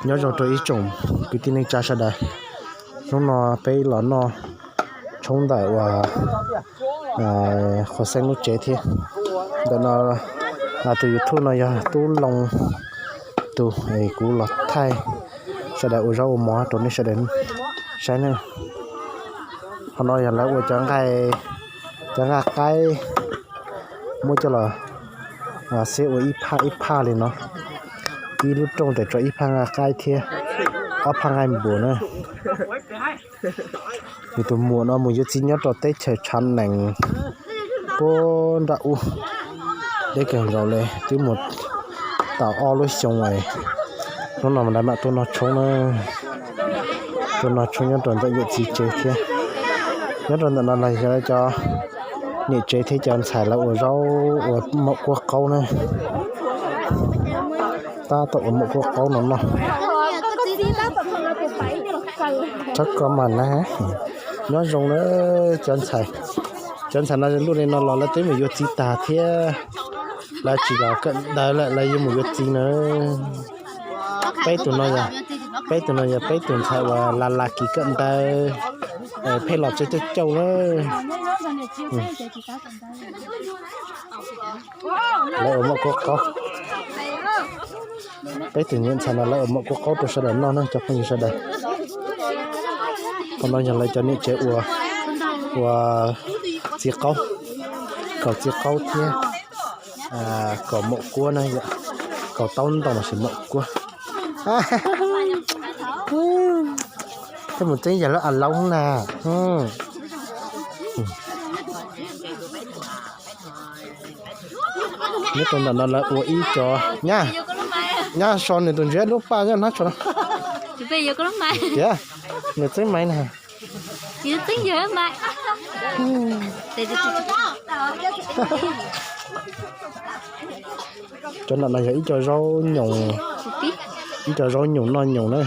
Nyob zoo rau ib tsoom kwv tij neej tsa sawv daws, hnub no peb los noj tshoob ntawm uas Qhuas Xeeb lub tsev thiab. Ntawm no tus YouTube no yog Tub Loo tus, kuv los thaij sawv daws ua zaub ua mov rau nej sawv daws saib na. Qhov no yog lawv ua cov nqaij, cov nqaij qaib, muab coj los xiab ua ib phaj ib phaj li no, ib lub rooj tawm tso ib phaj nqaij qaib thiab ob phaj nqaij npuas na. Nws tus muam no mus yuav txiv nyob rau teb chaws Tshav Nees, puag nram ub, deb kawg nkaus li, twb mus tau ob lub xyoo lawm. Hnub no mas lawv mam tuaj noj tshoob na, tuaj noj tshoob nyob rau ntawm yawm txiv tsev thiab. Nyob rau ntawm no los yog lawv cov niam tsev thiab cov ntxhais lawv ua zaub ua maum kuab qaub na. Tab tom ua maum kuab qaub no noj. Txhob kov mas na. Nyob zoo na cov ntxhais, cov ntxhais no luaj li no los lawv twb mus yuav txiv tag thiab, lawv tsis los kawm ntawv lawm, lawv yuav mus yuav txiv na. Peb tus no, peb tus no yog peb tus ntxhais uas la la kis kawm ntawv, pheej los tsev caug caug na. Lawv ua maum kuab qaub, peb tus niam ntxhais no lawv ua maum kuab qaub rau sawv daws noj na cov phooj ywg sawv daws. Qhov no yog lawv cov niam tsev ua, ua txiv qaub, kaus txiv qaub thiab kaus maum kuab na yom, kaus taub ntoo los sis maum kuab. Tej mus tseeb yog lub a laub na. Nyob rau ntawm no lawv ua ib co, nyab, nyab so nws tus ntsia lub paj nyob hnab tso. Tias nws txeeb maiv na. Cov ntawm no yog ib co zaub nyoos, ib co zaub nyoos noj nyoos na.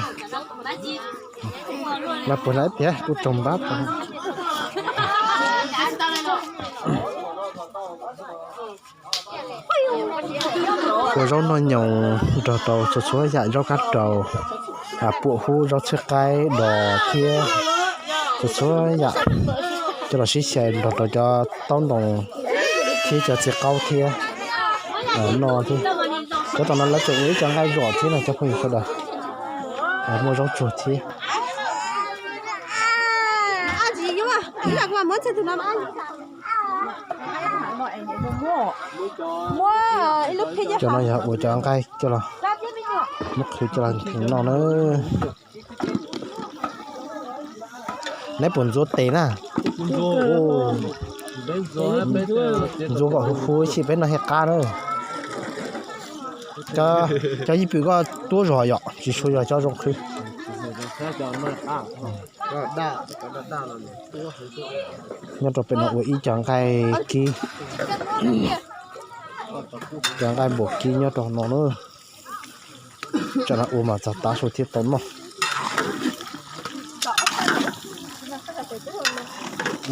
Mas puas na tias kuj tsaug npab. Ua zaub noj nyoos nrog rau txhua txhua yam, zaub kab raus, puam hub, zaub txhwb qaib, dos thiab txhua txhua yam coj los sib xyaw nrog rau cov taub ntoo thiab cov txiv qaub thiab noj thiab. Cov tom no lawv tseem ua ib co nqaij zom thiab no cov phooj ywg sawv daws. Muaj zaub tsuag thiab. Cov no yog ua cov nqaij coj los, muab qhwv coj los ntheev noj na. Neb puas ntxuav tes na? Ntxuav kom huv huv xwb peb noj thiaj qab na. Cov ib pwm koj tuab zog yom, tsis tshua yog cov zoo qhwv. Nyob rau pem no ua ib co nqaij kib, cov nqaij npuas kib nyob rau no na. Tsam no ua mas txog tav su thiaj tau noj.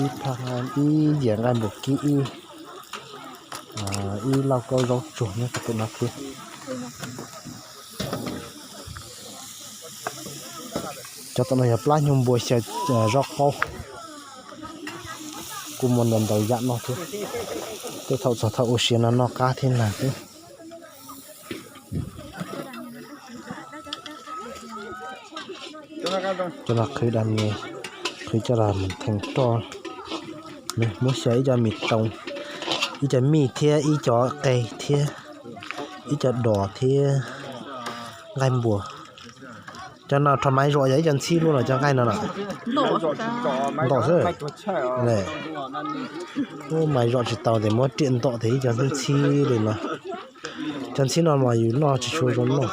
Ib phaj, ib yam nqaij npuas kib, ib lauj kaub zaub tsuag nyob rau pem no thiab. Cov tom no yog plab nyuj npua xyaw zaub qaub. Kuj muaj ntau ntau yam noj thiab. Tej thaum txog thaum ua siav no noj qab thiab nag thiab. Coj los qhwv da me, qhwv coj los theev roj, muab xyaw ib co mis toos, ib co mij thiab ib co qe thiab ib co dos thiab nqaij npuas. Cov no rho maiv zom yog ib co ntxhib lub no cov nqaij no na. Ntom xwb. Maiv zom tsis tau ces muab riam ntom ces ib co ntxhib li no. Cov ntxhib no mas yus noj tsis tshua zoo noj.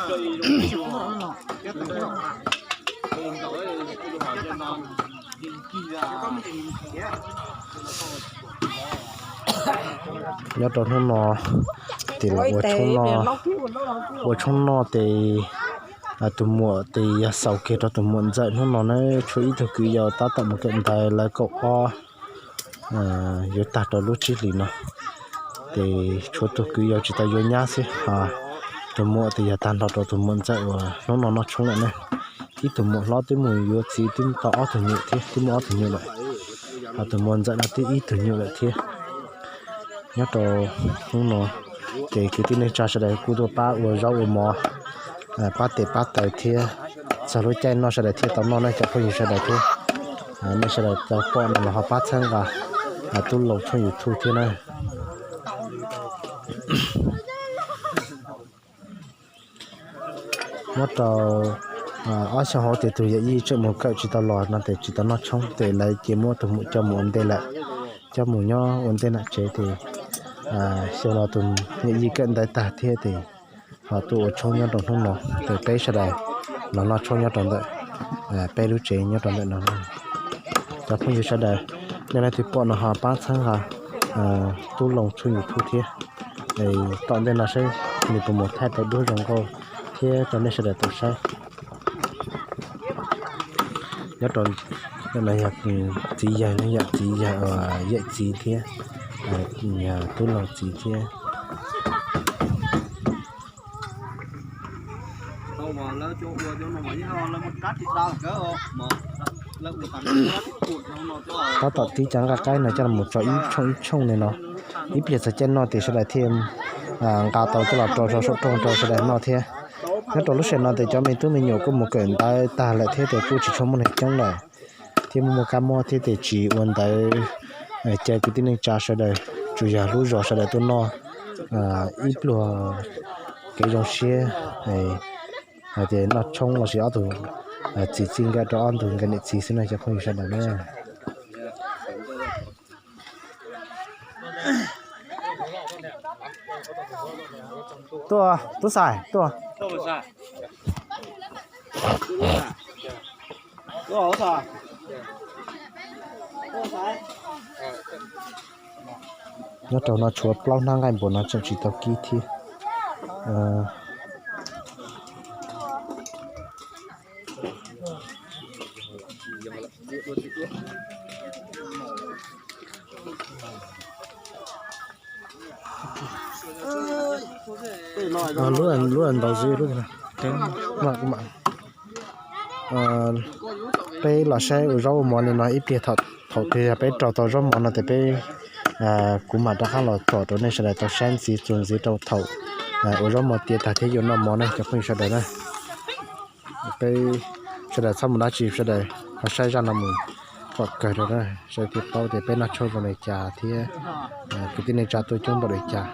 Nyob rau hnub no ces los ua tshoob noj, ua tshoob noj ces tus muam ces yog xaus kiag rau tus muam ntxawm hnub no na, tshuav ib tug kwv yau tab tom mus kawm ntawv lawv kaum ob yuav tag rau lub tsib hlis no. Ces tshuav tus kwv yau tsis tau yuav nyab xwb, tus muam tes yog tag nrho rau tus muam ntxawm uas hnub no noj tshoob lawm ne. Ib tug muam hlob twb mus yuav txiv twb tau ob tug nyuam thiab, twb muaj ob tug nyuam lawm. Ho tus muam ntxawm no twb ib tug nyuam lawm thiab. Nyob rau hnub no ces kwv tij neej tsa sawv daws kuj tuaj pab ua zaub ua mov, pab tes pab taw thiab txog lub caij noj sawv daws thiaj tau noj ne cov phooj ywg sawv daws thiab. Nej sawv daws tau pom no los ho pab txhawb nqa tub Loos tshooj YouTube thiab na. Nyob rau ob xyoos hauv ces tus yawm yij tseem mus kawm tsis tau los no ces tsis tau noj tshoob ces lawv ces muab tus muam coj mus ua ntej lawm, coj mus nyob ua ntej nram tsev ces xyoo no tus yawm yij kawm ntawv tag thiab ces ho tuaj ua tshoob nyob rau hnub no ces peb sawv daws los noj tshoob nyob rau ntawm peb lub tsev nyob rau ntawm no. Cov phooj ywg sawv daws, nej leej twg pom no ho pab txhawb nqa tub Loos tshooj YouTube thiab. Tom ntej no saib nws puas mus thaij tau duab zoo nkauj thiab rau nej sawv daws tau saib. Nyob rau no yog txiv yawg ne, yog txiv yawg, yawm txiv thiab, yog tub Loos txiv thiab. Tab tom tib cov nqaij qaib no coj los mus tso ib tshooj ib tshooj li no. Ib pliag txog caij noj ces sawv daws thiaj nqa tau coj los rau saum rooj rau sawv daws noj thiab. Nyob rau lub sij hawm no ces cov me tub me nyuam kuj mus kawm ntawv tag lawm thiab ces kuj tsis tshua muaj neeg coob lawm, thiab muaj muaj kab mob thiab ces tsis ua ntawv caw kwv tij neej tsa sawv daws, tsuas yog hlub zos sawv daws tuaj noj ib pluag kev zoo siab hais tias noj tshoob los sis ob tug txiv txij nkawm rau ob tug nkawd niam txiv xwb no cov phooj ywg sawv daws na. Tuaj, Tub Xais, tuaj. Nyob rau no tshuav plaub hnab nqaij npua no tseem tsis tau kib thiab. Lub ntau xwb lub. Peb los saib ua zaub ua mov li no ib pliag, thaum twg yog peb rau tau zaub mov no ces peb, kuv mam rov qab los tsom rau nej sawv daws tau saib ntxiv txuas ntxiv rau thaum ua zaub mov tiav tag thiab yuav noj mov na cov phooj ywg sawv daws na. Peb sawv daws txhob mus dab tsi, sawv daws ho saib zaj no mus kom kawg rau sawv daws thiaj paub tias peb noj tshoob zoo li cas thiab kwv tij neej tsa tuaj coob npaum li cas.